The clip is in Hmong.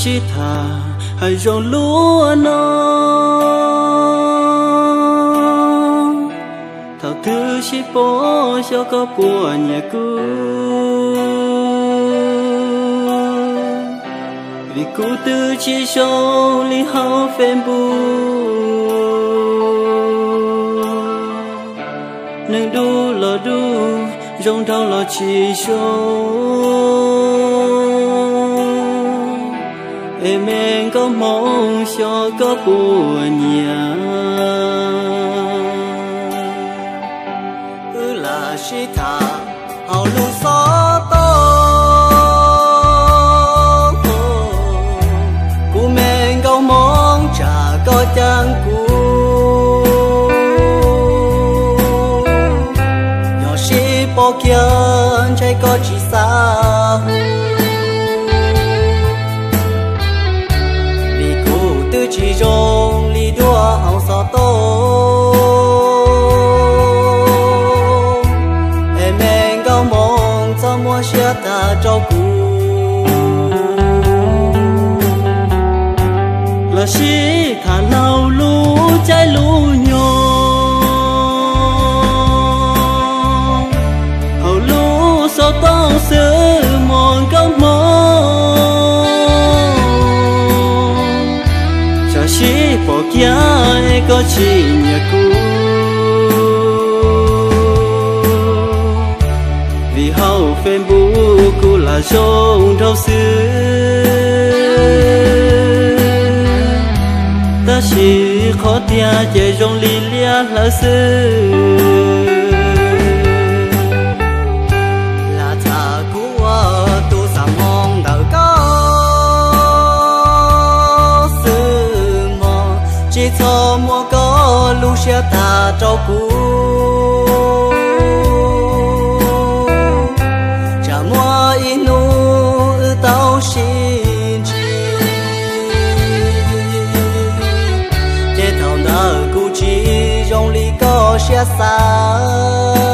sib tham hais zoo luaj no, thaum twg sib pom xyov koj puas nyiam kuv, vim kuv twb tsis zoo li hauv Facebook. Neeg dub los dub, zoo nraug los tsis zoo, es me nkauj hmoob xyov koj puas nyiam. Wb lam sib tham hauv lub xov tooj, kuv me nkauj hmoob tsam koj cav kuv, yog sib pom kiag ntshai koj tsis xav, vim kuv twb tsis zoo li duab hauv xov tooj, es me nkauj hmoob txhob muab siab tag rau kuv. Los sib tham laug lub caij lub nyoog hauv lub xov tooj xwb mog nkauj hmoob, tsam sib pom kiag es koj tsis nyiam kuv, vim hauv Facebook kuv lam zoo nraug xwb, tab sis qhov tiag ces zoo li liab hlawv xwb. Lam tham kuv ua tus xav moo ntawm koj xwb mog, tsis txhob muab koj lub siab tag rau kuv, tsam muaj ib hnub wb tau sib ntsib, ces thaum ntawd kuv tsis zoo li koj siab xav.